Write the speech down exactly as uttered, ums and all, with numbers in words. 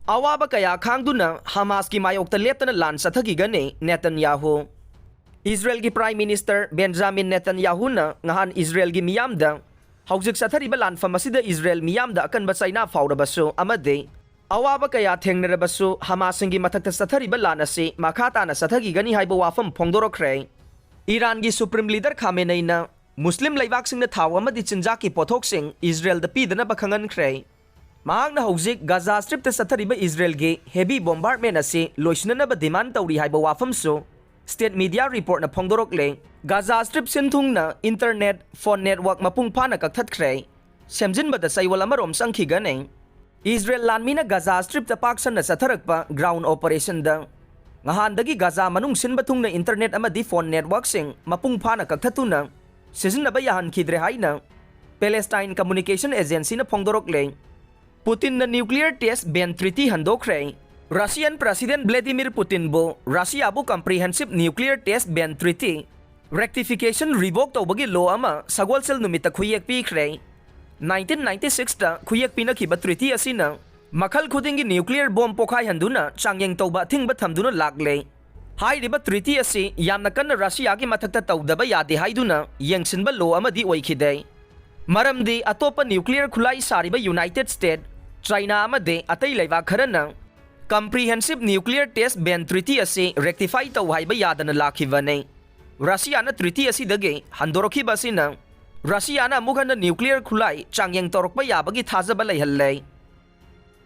ꯑꯋꯥꯕ ꯀꯌꯥ ꯈꯥꯡꯗꯨꯅ ꯍꯃꯥꯁꯀꯤ ꯃꯥꯌꯣꯛꯇ ꯂꯦꯞꯇꯅ ꯂꯥꯟ ꯆꯠꯊꯈꯤꯒꯅꯤ ꯅꯦꯇꯟꯌꯥꯍꯨ꯫ ꯏꯖꯔꯦꯜꯒꯤ Prime Minister ꯕꯦꯟꯖꯥꯃꯤꯟ ꯅꯦꯇꯟꯌꯥꯍꯨꯅ ꯉꯍꯥꯟ ꯏꯖꯔꯦꯜꯒꯤ ꯃꯤꯌꯥꯝꯗ ꯍꯧꯖꯤꯛ ꯆꯠꯊꯔꯤꯕ ꯂꯥꯟꯐꯝ ꯑꯁꯤꯗ ꯏꯖꯔꯦꯜ ꯃꯤꯌꯥꯝꯗ ꯑꯀꯟꯕ ꯆꯩꯅꯥ ꯐꯥꯎꯔꯕꯁꯨ ꯑꯃꯗꯤ ꯑꯋꯥꯕ ꯀꯌꯥ ꯊꯦꯡꯅꯔꯕꯁꯨ ꯍꯃꯥꯁꯁꯤꯡꯒꯤ ꯃꯊꯛꯇ ꯆꯠꯊꯔꯤꯕ ꯂꯥꯟ ꯑꯁꯤ ꯃꯈꯥ ꯇꯥꯅ ꯆꯠꯊꯈꯤꯒꯅꯤ ꯍꯥꯏꯕ ꯋꯥꯐꯝ ꯐꯣꯡꯗꯣꯔꯛꯈ꯭ꯔꯦ꯫ ꯏꯔꯥꯟꯒꯤ Supreme Leader ꯈꯥꯃꯦꯅꯩꯅ ꯃꯨꯁꯂꯤꯝ ꯂꯩꯕꯥꯛꯁꯤꯡꯅ ꯊꯥꯎ ꯑꯃꯗꯤ ꯆꯤꯟꯖꯥꯛꯀꯤ ꯄꯣꯠꯊꯣꯛꯁꯤꯡ ꯏꯖꯔꯦꯜꯗ ꯄꯤꯗꯅꯕ ꯈꯪꯍꯟꯈ꯭ꯔꯦ꯫ ꯃꯍꯥꯛꯅ ꯍꯧꯖꯤꯛ ꯒꯥꯖꯥ ꯁ꯭ꯇ꯭ꯔꯤꯞꯇ ꯆꯠꯊꯔꯤꯕ ꯏꯖꯔꯦꯜꯒꯤ heavy bombardment ꯑꯁꯤ ꯂꯣꯏꯁꯤꯟꯅꯅꯕ demand ꯇꯧꯔꯤ ꯍꯥꯏꯕ ꯋꯥꯐꯝꯁꯨ state media reportꯅ ꯐꯣꯡꯗꯣꯔꯛꯂꯦ꯫ ꯒꯥꯖꯥ ꯁ꯭ꯇ꯭ꯔꯤꯞ ꯁꯤꯟꯊꯨꯡꯅ internet, phone network ꯃꯄꯨꯡ ꯐꯥꯅ ꯀꯛꯊꯠꯈ꯭ꯔꯦ꯫ ꯁꯦꯝꯖꯤꯟꯕꯗ ꯆꯌꯣꯜ ꯑꯃꯔꯣꯝ ꯆꯪꯈꯤꯒꯅꯤ꯫ ꯏꯖꯔꯦꯜ ꯂꯥꯟꯃꯤꯅ ꯒꯥꯖꯥ ꯁ꯭ꯇ꯭ꯔꯤꯞꯇ ꯄꯥꯛ ꯁꯟꯅ ꯆꯠꯊꯔꯛꯄ ground operationꯗ ꯉꯍꯥꯟꯗꯒꯤ ꯒꯥꯖꯥ ꯃꯅꯨꯡ ꯁꯤꯟꯕ ꯊꯨꯡꯅ internet ꯑꯃꯗꯤ phone networkꯁꯤꯡ ꯃꯄꯨꯡ ꯐꯥꯅ ꯀꯛꯊꯠꯇꯨꯅ ꯁꯤꯖꯤꯟꯅꯕ ꯌꯥꯍꯟꯈꯤꯗ꯭ꯔꯦ ꯍꯥꯏꯅ Palestine Communication Agencyꯅ ꯐꯣꯡꯗꯣꯔꯛꯂꯦ꯫ ꯄꯨꯇꯤꯟꯅ nuclear test ban treaty ꯍꯟꯗꯣꯛꯈ꯭ꯔꯦ꯫ Russian President Vladimir Putinꯕꯨ ꯔꯁꯤꯌꯥꯕꯨ Comprehensive Nuclear Test Ban Treaty rectification revoke ꯇꯧꯕꯒꯤ law ꯑꯃ ꯁꯒꯣꯜꯁꯦꯜ ꯅꯨꯃꯤꯠꯇ ꯈꯨꯌꯦꯛ ꯄꯤꯈ꯭ꯔꯦ꯫ Nineteen ninety sixꯇ ꯈꯨꯌꯦꯛ ꯄꯤꯅꯈꯤꯕ treaty ꯑꯁꯤꯅ ꯃꯈꯜ ꯈꯨꯗꯤꯡꯒꯤ nuclear bomb ꯄꯣꯈꯥꯏꯍꯟꯗꯨꯅ ꯆꯥꯡꯌꯦꯡ ꯇꯧꯕ ꯑꯊꯤꯡꯕ ꯊꯝꯗꯨꯅ ꯂꯥꯛꯂꯦ꯫ ꯍꯥꯏꯔꯤꯕ treaty ꯑꯁꯤ ꯌꯥꯝꯅ ꯀꯟꯅ ꯔꯁꯤꯌꯥꯒꯤ ꯃꯊꯛꯇ ꯇꯧꯗꯕ ꯌꯥꯗꯦ ꯍꯥꯏꯗꯨꯅ ꯌꯦꯡꯁꯤꯟꯕ law ꯑꯃꯗꯤ ꯑꯣꯏꯈꯤꯗꯦ꯫ ꯃꯔꯝꯗꯤ ꯑꯇꯣꯞꯄ nuclear ꯈꯨꯠꯂꯥꯏ ꯁꯥꯔꯤꯕ United States, ꯆꯥꯏꯅꯥ ꯑꯃꯗꯤ ꯑꯇꯩ ꯂꯩꯕꯥꯛ ꯈꯔꯅ Comprehensive Nuclear Test Ban Treaty ꯑꯁꯤ rectify ꯇꯧ ꯍꯥꯏꯕ ꯌꯥꯗꯅ ꯂꯥꯛꯈꯤꯕꯅꯤ꯫ ꯔꯁꯤꯌꯥꯅ treaty ꯑꯁꯤꯗꯒꯤ ꯍꯟꯗꯣꯔꯛꯈꯤꯕ ꯑꯁꯤꯅ ꯔꯁꯤꯌꯥꯅ ꯑꯃꯨꯛ ꯍꯟꯅ nuclear ꯈꯨꯠꯂꯥꯏ ꯆꯥꯡꯌꯦꯡ ꯇꯧꯔꯛꯄ ꯌꯥꯕꯒꯤ ꯊꯥꯖꯕ ꯂꯩꯍꯜꯂꯦ꯫